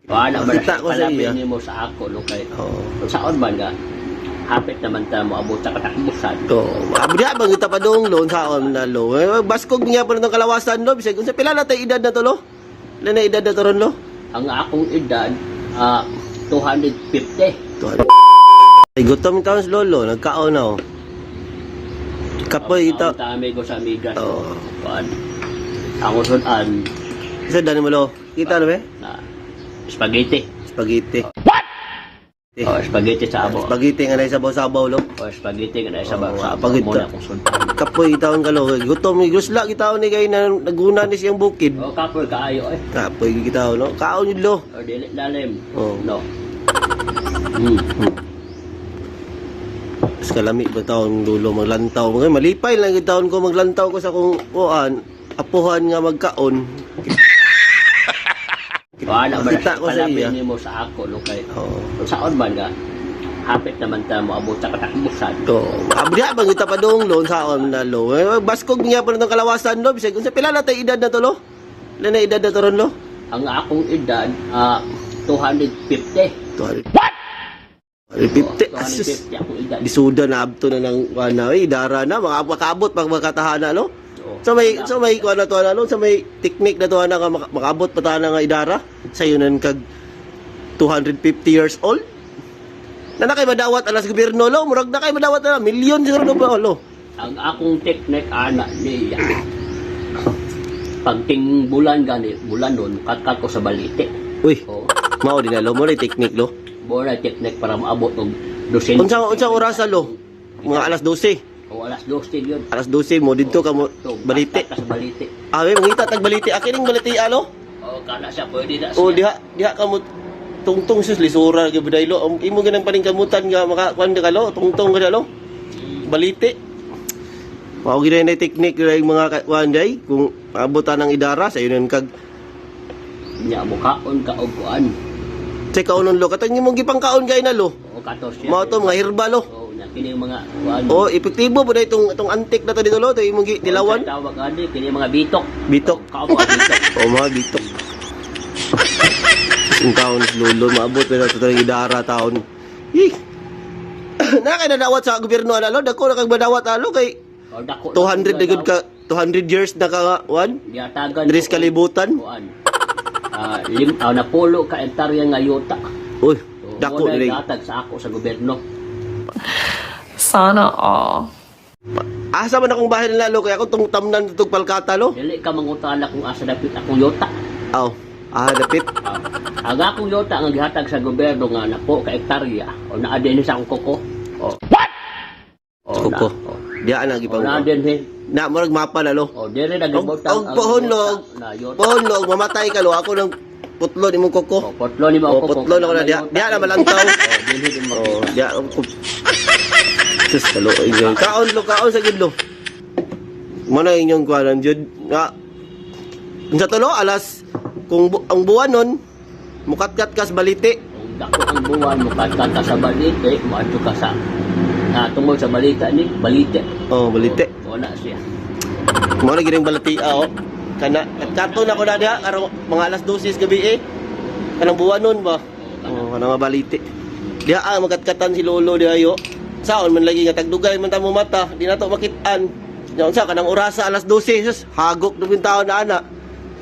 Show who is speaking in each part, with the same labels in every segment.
Speaker 1: Wala man
Speaker 2: Makita ko sa
Speaker 1: palapit
Speaker 2: iya.
Speaker 1: nimo sa ako no kay
Speaker 2: Oo.
Speaker 1: saon man nga hapit naman ta moabot sa katakbusan.
Speaker 2: To, abdi bang kita pa dong lo saon na lo. Eh, baskog niya pa ng kalawasan lo. Bisag unsa pila na tay edad na to lo? Pila na edad na to ron lo?
Speaker 1: Ang akong edad 250.
Speaker 2: To. Ay, gutom taon si lolo, nagkaon na oh. Kapoy ita.
Speaker 1: Ang amigo sa amigas.
Speaker 2: Oo.
Speaker 1: Kuan. Ang sudan
Speaker 2: Isa dani mo lo. Kita no be?
Speaker 1: na spaghetti.
Speaker 2: Spaghetti. What?
Speaker 1: Oh, spaghetti sa abo.
Speaker 2: Spaghetti nga na sabaw-sabaw lo.
Speaker 1: Oh, spaghetti nga na sa
Speaker 2: Oo,
Speaker 1: sa
Speaker 2: pagit-
Speaker 1: mo na akong sudan.
Speaker 2: Kapoy taon ka lo. Gutom ni gusla kita ni kay na naguna ni siyang bukid.
Speaker 1: Oh, kapoy kaayo eh.
Speaker 2: Kapoy kita no. Kaon yun lo.
Speaker 1: O dili lalim.
Speaker 2: Oh.
Speaker 1: No.
Speaker 2: Mas kalami ba taon lulo maglantaw. Mga malipay lang yung taon ko maglantaw ko sa kung kuan apuhan nga magkaon.
Speaker 1: Wala man
Speaker 2: Makita ko sa
Speaker 1: palapit
Speaker 2: iya.
Speaker 1: nimo sa ako no kay
Speaker 2: Oo.
Speaker 1: saon man nga hapit naman ta moabot sa katakbusan.
Speaker 2: To, abdi bang kita pa dong lo saon na lo. Eh, baskog niya pa ng kalawasan lo. Bisag unsa pila na tay edad na to lo? Pila na edad na to ron lo?
Speaker 1: Ang akong edad 250.
Speaker 2: What? 50.
Speaker 1: Oh,
Speaker 2: Asus.
Speaker 1: 250 akong edad.
Speaker 2: Disuda na abto na ng kuan na, eh, idara na mga makaabot pag makatahana lo.
Speaker 1: Oo.
Speaker 2: So may kuan na to na lo, so may technique na to na nga makaabot pa ta na nga idara. Sayo nan kag 250 years old. Na na kay madawat alas gobyerno lo, murag na kay madawat na milyon siguro no ba lo.
Speaker 1: Ang akong technique ana niya. Pagting bulan gani, bulan nun, katkat ko sa balite.
Speaker 2: Uy,
Speaker 1: Oh,
Speaker 2: mao din na lo, mo na technique lo.
Speaker 1: mo na technique para maabot og 200.
Speaker 2: Unsa oras lo? Mga alas 12.
Speaker 1: O alas 12 yun.
Speaker 2: Alas 12 mo didto ka mo
Speaker 1: So,
Speaker 2: balite.
Speaker 1: katkat ka sa balite.
Speaker 2: Ah, may mangita tag balite. Akin ning balite alo.
Speaker 1: O, kana siya, pwede na siya.
Speaker 2: O diha diha ka mo tungtong sus lisura gyud budaylo. Ang imo ganang paningkamutan nga maka kuan ka lo, tungtong ka lo. Balite. Mao gyud na technique gyud mga kuan day kung abutan ng idara sa yun kag
Speaker 1: Nya, mukaon ka og kuan.
Speaker 2: check kaunon lo katong imong gipangkaon kay na lo.
Speaker 1: O, katos siya.
Speaker 2: Mao to mga herbal lo.
Speaker 1: O, nya, kini yung mga kuan.
Speaker 2: O epektibo po na itong antik na to dito lo, to imong dilawan.
Speaker 1: Tawag ani, kini mga bitok.
Speaker 2: Bitok.
Speaker 1: Kaon mga bitok.
Speaker 2: O mga bitok. Ang taon lolo maabot na ito yung idara taon. Ih. Na kay nadawat sa gobyerno ana lo, dako na kag madawat alo kay
Speaker 1: O, dako
Speaker 2: 200 na gud ka 200 years na ka nga, wan.
Speaker 1: Giatagan
Speaker 2: Dres
Speaker 1: ko og
Speaker 2: kalibutan.
Speaker 1: Kuan. Napulo ka hektarya nga yuta.
Speaker 2: Uy,
Speaker 1: So,
Speaker 2: dako
Speaker 1: mo na
Speaker 2: ni.
Speaker 1: gihatag sa ako sa gobyerno.
Speaker 3: Sana all.
Speaker 2: Asa man akong bahay nila lo kay ako tong tamnan tug palkata lo.
Speaker 1: Dili ka mangutana kung asa dapit akong yuta.
Speaker 2: Aw. Ah, dapit.
Speaker 1: Ang akong yuta nga gihatag sa gobyerno nga napo ka hektarya o naa din sa akong koko. O. What? O,
Speaker 2: Koko.
Speaker 1: Na, o.
Speaker 2: Diya na
Speaker 1: O,
Speaker 2: gipang.
Speaker 1: naa din he.
Speaker 2: Na murag mapa na lo.
Speaker 1: O dili na
Speaker 2: Og
Speaker 1: gibutang
Speaker 2: og pohon lo,
Speaker 1: na yuta.
Speaker 2: pohon lo, og mamatay ka lo ako nang putlo nimong koko.
Speaker 1: O potlo ni mo
Speaker 2: O
Speaker 1: koko.
Speaker 2: putlo na ko na diya. Diya na malantaw.
Speaker 1: O dili din mo.
Speaker 2: Oh, diya ko. Sus kalo inyo. Kaon lo, kaon sa gid lo. Mo na inyong kuanan jud. Nga. Unsa to lo alas kung ang buwan nun mukatkat kas balite.
Speaker 1: Kung dako ang buwan, mukatkat ka sa balite, moadto ka sa na tungod sa balita ni balite.
Speaker 2: Oh, balite.
Speaker 1: O, wala siya.
Speaker 2: Mo na gid ang balite oh. Kana katkato na ko na diha karong mga alas 12 sa gabi eh. Kanang buwan nun ba? Oh, kanang mga balite. Diha ah, magkatkatan si lolo diha yo. Saon man lagi nga tagdugay man ta mo mata, di na to makit-an. Nya unsa kanang orasa alas 12, sus, hagok na taon na ana.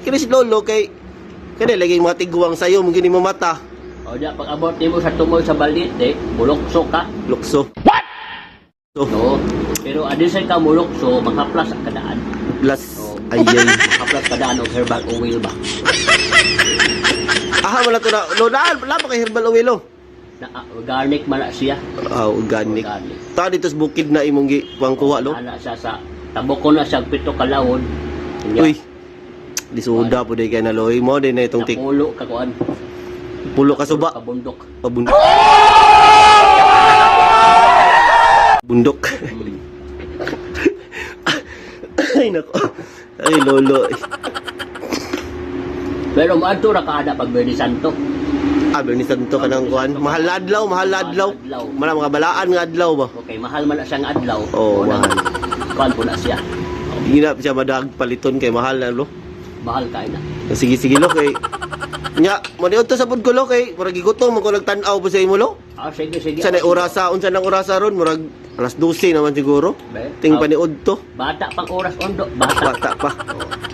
Speaker 2: Kini si lolo kay kani lagi mga tiguang sayo mo gini mo mata.
Speaker 1: O diya, pag abot nimo sa tungod sa balite, mulukso ka.
Speaker 2: Lukso. What? So,
Speaker 1: No? Pero adin sa ka mulukso, maghaplas ang kadaan.
Speaker 2: plus ay ay.
Speaker 1: Maghaplas kadaan og herbal oil ba.
Speaker 2: Aha wala to na. Lo na, wala pa kay herbal oil lo.
Speaker 1: Na organic man na siya.
Speaker 2: Ah, organic.
Speaker 1: Organic.
Speaker 2: Ta dito sa bukid na imong gi kuang kuha lo.
Speaker 1: Ana siya sa tabok ko na siya pito kalawod. Nya,
Speaker 2: Uy. Lisuda po day kay na lo. Mo din na itong tik
Speaker 1: Napulo ka kuan.
Speaker 2: pulo ka suba.
Speaker 1: Ka bundok.
Speaker 2: Pabundok. Bundok. Ay nako. Ay lolo.
Speaker 1: Pero moadto ra ka ana pag Biyernes Santo.
Speaker 2: Ah, Bernie Santo ka ng kuan. Mahal na adlaw, mahal na adlaw.
Speaker 1: Adlaw.
Speaker 2: Mala mga balaan nga adlaw ba.
Speaker 1: Okay, mahal man na siya nga adlaw.
Speaker 2: Oo,
Speaker 1: Unang,
Speaker 2: mahal.
Speaker 1: Kuan po na siya.
Speaker 2: Hindi na siya madag paliton kay mahal na lo.
Speaker 1: Mahal kay na.
Speaker 2: Sige sige lo kay Nya, maniud ta sa pud ko, lo, kay murag gigutom man ko nagtan-aw po sa imo, lo.
Speaker 1: Ah, sige, sige.
Speaker 2: Sa na orasa, unsa nang orasa ron, murag alas 12 naman siguro.
Speaker 1: Be,
Speaker 2: Ting
Speaker 1: ah,
Speaker 2: paniud to.
Speaker 1: Bata pang oras, Ondo. Bata.
Speaker 2: Bata pa.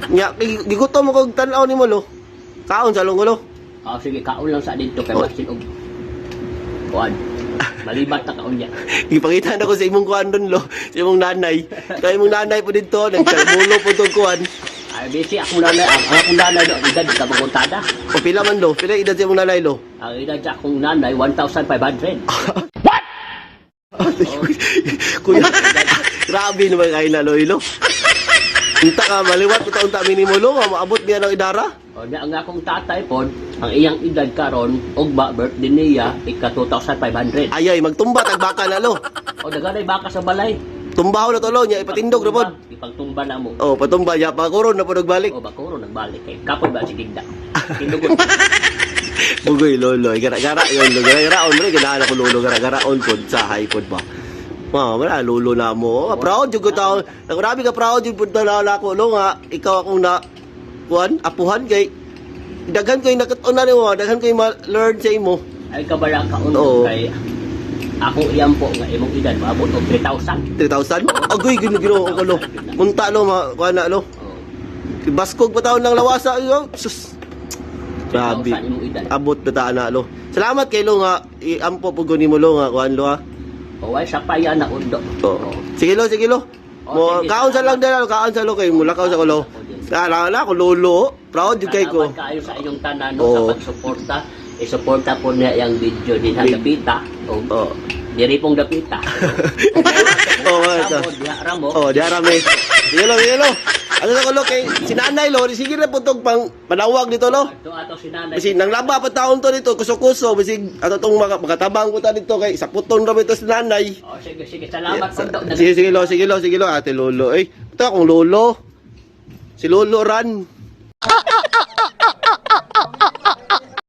Speaker 2: Nya, gigutom mo kog tan-aw nimo, lo. Kaon sa lungo, lo.
Speaker 1: Ah, sige, kaon lang sa dito kay
Speaker 2: Oh.
Speaker 1: basin og kuan. Malibat na kaon niya.
Speaker 2: Gipangita na ko sa imong kuan ron, lo, sa imong nanay. Kay imong nanay po dito, nagkalbulo po tong kuan.
Speaker 1: Ay, busy akong nanay. Ang akong nanay do, edad ka maguntada.
Speaker 2: O pila man, lo, pila edad sa imong nanay, lo.
Speaker 1: Ang edad sa akong nanay, 1,500.
Speaker 2: Kuya, grabe naman kayo na, lo, ilo. Unta ka, maliwat unta unta minimo, lo, nga maabot niya ng idara.
Speaker 1: O na ang akong tatay pod, ang iyang edad karon ugma birthday niya ika 2,500.
Speaker 2: Ayay, magtumba tagbaka na, lo.
Speaker 1: O daganay baka sa balay.
Speaker 2: Tumbaho na to, lo, niya ipatindog na pod.
Speaker 1: Ipagtumba na mo.
Speaker 2: Oh, patumba niya, pakuron na po nagbalik.
Speaker 1: O bakuro nagbalik kay kapoy ba si Gigda. Tindugon.
Speaker 2: Bugoy, lolo, gara-gara yun, lo, gara-garaon, mo ganahan ako, lolo, gara-garaon pod sa high pod ba. Ma, wala, lolo na mo. Ah, proud yung ko tao. Grabe ka proud yung punta na ako, lo nga, ikaw akong na, kuan, apuhan kay, daghan ko'y nakatunan nimo, daghan ko'y ma-learn sa imo.
Speaker 1: Ay kabala ka
Speaker 2: Oo.
Speaker 1: kay ako iyam po nga imong edad maabot og 3,000.
Speaker 2: 3,000? Agoy, gino gino ko, lo. Munta, lo, ma, kuan na, lo.
Speaker 1: O,
Speaker 2: Baskog pa taon ng lawasa, yo. Sus. Grabe.
Speaker 1: 3,000 imong edad.
Speaker 2: Abot na taan na, lo. Salamat kay lo nga, iampo po nimo, lo nga, kuan, lo ha.
Speaker 1: O ay sa paya na, Undo.
Speaker 2: Oo. Sige, lo, sige, lo.
Speaker 1: Oh,
Speaker 2: Mo
Speaker 1: sige,
Speaker 2: kaon sa
Speaker 1: salamat.
Speaker 2: lang dala, kaon sa lo kay mula kaon sa ko, lo. Ala ala ko, lolo. Proud jud kay ko.
Speaker 1: Salamat kaayo sa inyong tanan, no,
Speaker 2: Oo.
Speaker 1: sa pagsuporta. Isuporta po niya yung video din ha dapita. O
Speaker 2: Oo.
Speaker 1: diri pong dapita.
Speaker 2: Oo, ito.
Speaker 1: Diha ra mo.
Speaker 2: Oh, diara me. Sige, lo, sige, lo. Ano sa ko, lo, kay si nanay, lo, sige na po tong pang panawag dito, lo.
Speaker 1: Ato ato si nanay.
Speaker 2: Basig nang laba pa taon to dito, kuso-kuso, basig ato tong makatabang ko ta dito kay saputon ra ba ito si nanay.
Speaker 1: O sige sige, salamat, Undo.
Speaker 2: Sige, sige, lo, sige, lo, sige, lo, ate lolo. Eh, ito akong lolo. Si Lolo Ran.